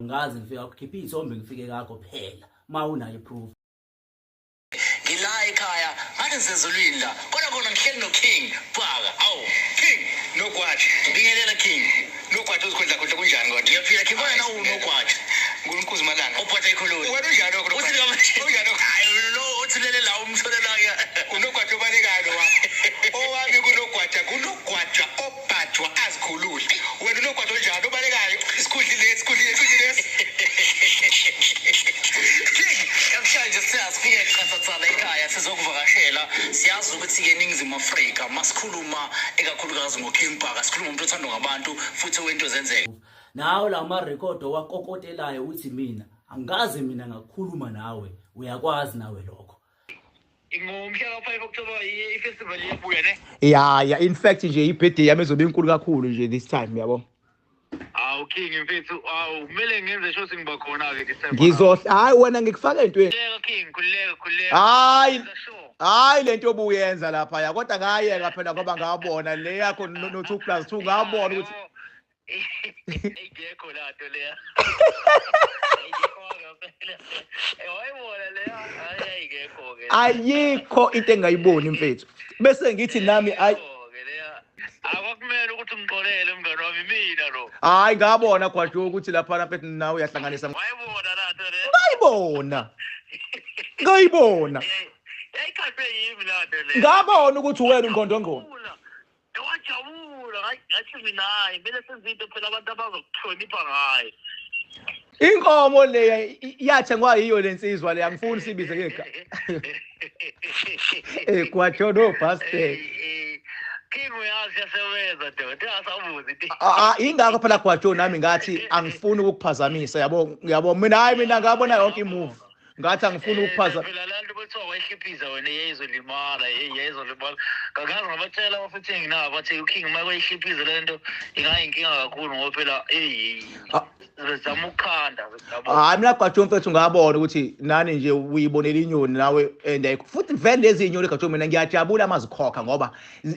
Ngaze ngifika kukhipha iy'thombe ngifike kakho phela ma unayo i-proof. Ngila ekhaya ngathi ngisezulwini la kodwa kona ngihleli no-King Bhaka. Awu King Nogwaja. Bingelela King. Nogwaja uzikhundla khundla kunjani kodwa? Ngiyaphila King, wena uNogwaja. Ngunkuzi Malanga. Uphatha ikhululu. Wena unjani lokho? Uthi ngamanje. Unjani lokho? Hayi lo othulele la umtholela ke. Unogwaja obalekayo wakho. Owami kunogwaja, kunogwaja obhajwa azikhulule. Wena unogwaja onjani obalekayo? Isikhundla lesi, isikhundla lesi, isikhundla lesi. King, namhlanje siyasifike qathathana ekhaya sizokuvakashela. Siyazi ukuthi ke eNingizimu Afrika masikhuluma ekakhulukazi ngoKing Bhaka, sikhuluma umuntu othandwa ngabantu futhi wento zenzeka. Nawo la marekhodi owakokotelayo uthi mina angikaze mina ngakhuluma nawe, uyakwazi nawe lokho. Ngomhla ka-5 October i-festival iyabuya ne? Ya ya, in fact nje i-birthday yami izobe inkulu kakhulu nje this time, yabo. Awu King mfethu, awu kumele ngenze sure ngiba khona ke this time. Ngizohla, hayi wena ngikufaka entweni. Khululeka King, khululeka, khululeka. Hayi. Hayi lento obuyenza lapha ya, kodwa ngayeka phela ngoba ngabona le yakho no 2 plus 2 ngabona ukuthi ingekho la nto leya. Ayikho ngempela. Wayibona leya, hayi ayikekho ke. Ayikho into engayiboni mfethu. Bese ngithi nami ayi Ayikho-ke leya. Akwakumele ukuthi ungixolele mngani wami, mina lo. Hayi ngabona Gwajo ukuthi lapha mfethu nawe uyahlanganisa. Wayibona la nto leya. Ngayibona. Ngayibona. Yayikhathwe yimi la nto leya. Ngabona ukuthi wena ungqondongqondo. Wajabula, ngathi mina hayi kumele senze into phela abantu abazokuhlonipha ngayo. Inkomo le yathengwa yiyo lensizwa le, angifuni sibize ngegama. Gwajo no bastard. King uyazi yasebenza doda, asabuzi. Ah, ingakho phela Gwajo nami ngathi angifuni ukukuphazamisa, yabo, yabo mina hayi mina ngabona yonke i-move. Ngathi angifuni ukuphazamisa. Phela la nto bethiwa wayihliphisa wena yayizolimala, hey yayizolimala. Ngakaze ngabatshela futhi nginabo bathi uKing uma kwayihliphisa le nto ingayinkinga kakhulu ngoba phela hey sizama ukukhanda. Hayi mina Gwajo mfethu ngabona ukuthi nani nje uyibonela inyoni nawe and ayikho futhi vele lezi inyoni Gwajo mina ngiyajabula mazikhokha ngoba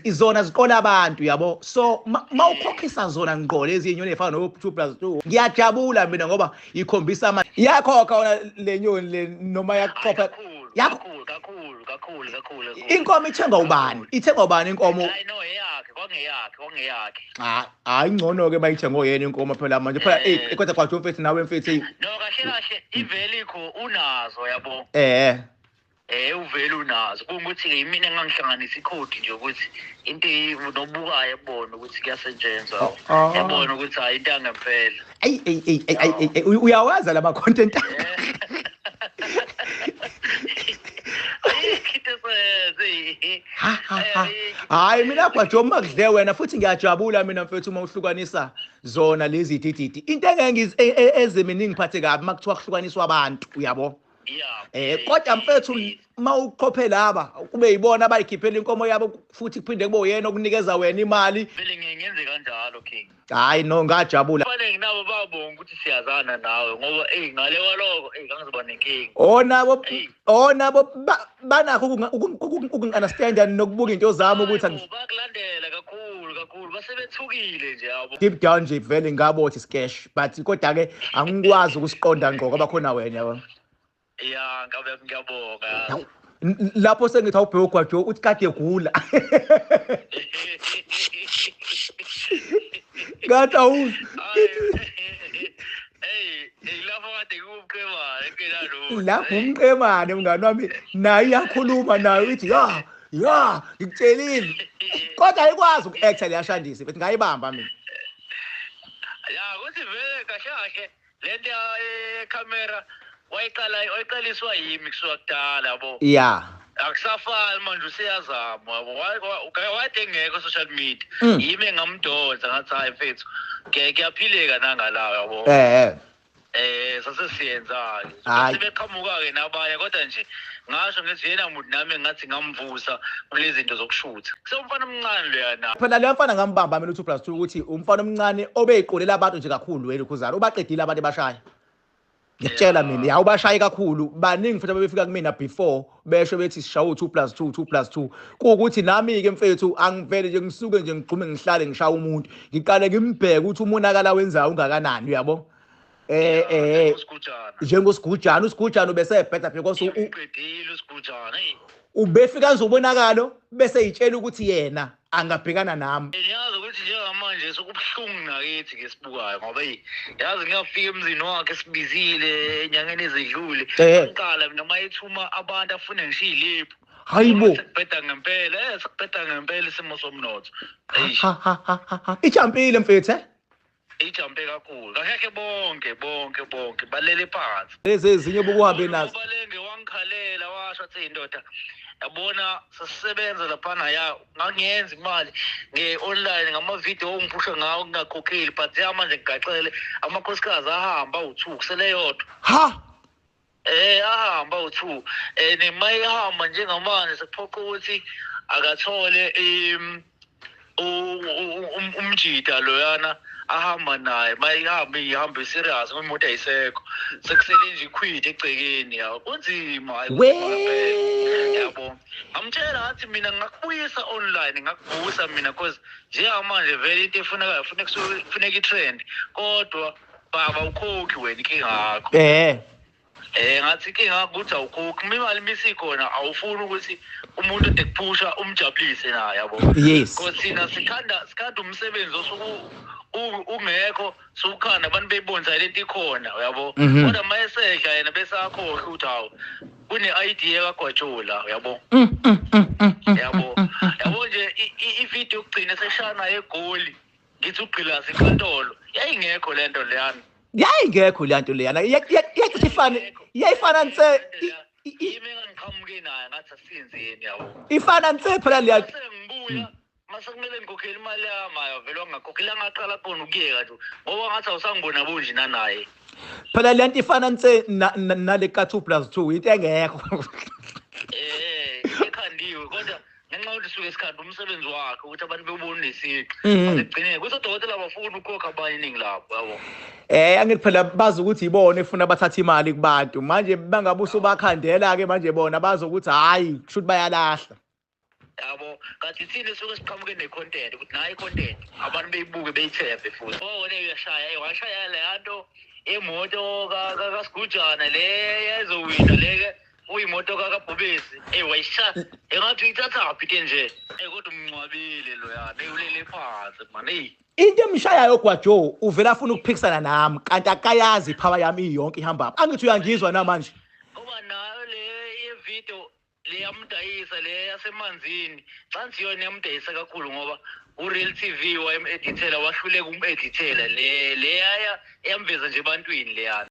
izona ziqola abantu, yabo. So mawukhokhisa zona ngqo lezi inyoni ezifana no 2 plus 2 ngiyajabula mina ngoba ikhombisa ama iyakhokha wona le nyoni le noma yakukhokha yakho kakhulu kakhulu kakhulu. Inkomo ithengwa ubani? Ithengwa ubani inkomo? Hayi no eyakhe, kwangeyakhe, kwangeyakhe. Hayi ngcono ke bayithengwe yena inkomo phela manje phela eh kodwa Gwajo mfethu nawe mfethu. No kahle kahle ivele ikho unazo, yabo. Uvele unazo. Kungukuthi ke imina engangihlanganisa ikhodi nje ukuthi into nobukayo ebona ukuthi kuyasetshenzwa. Yabona ukuthi hayi into angempela. Ay ay ay ay ay uyawaza lama content. Hayi mina Gwajo uma kudle wena futhi ngiyajabula mina mfethu uma uhlukanisa zona lezi dididi. Into engeke eziminingi ngiphathe kabi makuthiwa kuhlukaniswa abantu, uyabo. Kodwa mfethu uma uqophe laba kube yibona abayikhiphela inkomo yabo futhi kuphinde kube uyena okunikeza wena imali. Vele ngiyenze kanjalo King. Hayi no ngajabula. Kufanele nabo babonga ukuthi siyazana nawe ngoba ey ngale kwaloko ey ngangizoba nenkinga. Onabo onabo banakho ukungi-understand nokubuka into zami ukuthi bakulandela kakhulu kakhulu basebethukile nje yabo. Deep down nje vele ngabo uthi scash but kodwa ke angikwazi ukusiqonda ngqo ngoba khona wena, yabo. Ya ngabe ngiyabonga. Lapho sengithi awubheke uGwajo uthi kade egula. Ngathi awuzi. Hey, lapho kade kuwumqemane ngena lo. Lapho umqemane mngani wami naye iyakhuluma naye uthi ya ya ngikutshelile. Kodwa ayikwazi uku-acta leyashandisi bethi ngayibamba mina. Ya kuthi vele kahle kahle lento ye-camera wayiqala wayiqaliswa yimi kusuka kudala, yabo. Akusafani manje useyazama, yabo. Wade engekho social media. Yimi engamdonsa ngathi hayi mfethu kuyaphileka nangalawo, yabo. Sase siyenza-ke. Sebeqhamuka-ke nabanye kodwa nje ngasho ngithi yena muntu nami ngathi ngamvusa kulezi zinto zokushutha. Sewumfana omncane loya na. Phela leyo mfana ngambamba mina u2 plus 2 ukuthi umfana omncane obeyiqolela abantu nje kakhulu wena ukhuzana ubaqedile abantu ebashaya. Ngiyakutshela mina ya ubashaye kakhulu baningi futhi abebefika kumina before besho bethi sishaye u2 plus 2 2 plus 2 kuwukuthi nami ke mfethu angivele nje ngisuke nje ngigxume ngihlale ngishaya umuntu ngiqale ngimbheke ukuthi umonakala wenzayo ungakanani, uyabo. Eh eh usigujana. Njengosigujana, usigujana ubesebheda because Uqedile usigujana. Hey. Ubefika nje ubonakalo bese eyitshela ukuthi yena angabhekana nami. Niyazi ukuthi njengamanje sekubuhlungu nakithi ke sibukayo ngoba hey, yazi ngiyafika emzini wakhe sibizile enyangeni ezidlule. Ngiqala mina mayethuma abantu afune ngisho ilephu. Hayibo. Sekubheda ngempela, sekubheda ngempela isimo somnotho. Eish. Ha ha ha ha, ha. Ijampile mfethu eh? Ijampe kakhulu. Kahle bonke bonke bonke balele phansi. Lezi ezinye bokuhambe nazo. Balenge wangikhalela washo athi indoda yabona sasisebenza laphana ya ngangiyenza imali nge-online ngama-video ongiphusha ngawo ngingakhokheli, but ya manje ngigaxele amakhosikazi ahamba awu-2 kusele yodwa. Ha! Ahamba awu-2. Nema ehamba njengamanje sekuphoqa ukuthi akathole umjida loyana ahamba naye, mayihamba ihamba serious imoto ayisekho, sekusele nje ikhwidi egcekeni yawo kunzima, hayi kunzima ngempela. Yabo ngamtshela ngathi mina ngingakubuyisa online, ngingakuvusa mina cause njengamanje vele into efunekayo funeka i-trend, kodwa baba ukhokhi wena inkinga yakho. Ngathi inkinga yakho ukuthi awukhokhi, uma imali imisikhona awufuni ukuthi umuntu ode kuphusha umjabulise naye, yabo. Because thina sikhanda umsebenzi osuke ungekho, sukhanda abantu beyibonisa lento ikhona, uyabo. Kodwa uma esedla yena bese akhohlwa ukuthi hawu kune-idea kaGwajola, uyabo. Yabo. Yabo nje i-video yokugcina eseshaya naye eGoli, ngithi ugqilaza inkantolo, yayingekho le nto leyana. Yayingekho le nto leyana. Iyacishe ifane, iyayifana nse. Yimi engangiqhamuke nayo ngathi asiyenzeni, yabo. Ifana nse phela leya. Mase ngibuya, mase kumele ngikhokhele imali yami, ayo vele wangakhokhela, ngaqala khona ukuyeka nje ngoba ngathi awusangibona bonje nanaye. Phela le nto ifana nse nale ka 2 plus 2, into engekho. Ekhandiwe kodwa ngenxa yokuthi suke sikhanda umsebenzi wakhe ukuthi abantu bebone nesiqi. Ekugcineni kuthi odokotela abafuni ukukhokha abanye iningi labo, yabo. Angithi phela bazi ukuthi ibona efuna bathathe imali kubantu. Manje bangabe usubakhandela ke manje bona bazi ukuthi hayi kusho ukuthi bayalahla. Yabo, kanti thina suke siqhamuke ne-content ukuthi nayi i-content abantu beyibuke beyithembe futhi. Oh, le uyashaya, washaya le nto imoto kaSigujana le ezowina le ke uyimoto kaBhubesi. Wayishaya. Engathi uyithathaphi ke nje? Kodwa umncwabile loyana, ulele phansi man. Into emshayayo Gwajo uvela afuna ukuphikisana nami kanti akayazi ipower yami iyonke ihamba apha. Angithi uyangizwa namanje. Ngoba nayo le ye-video le yamdayisa le yasemanzini, xa nje yona yamdayisa kakhulu ngoba uReal TV wayem-edithela, wahluleka ukum-edithela le yaya yamveza nje ebantwini leyana.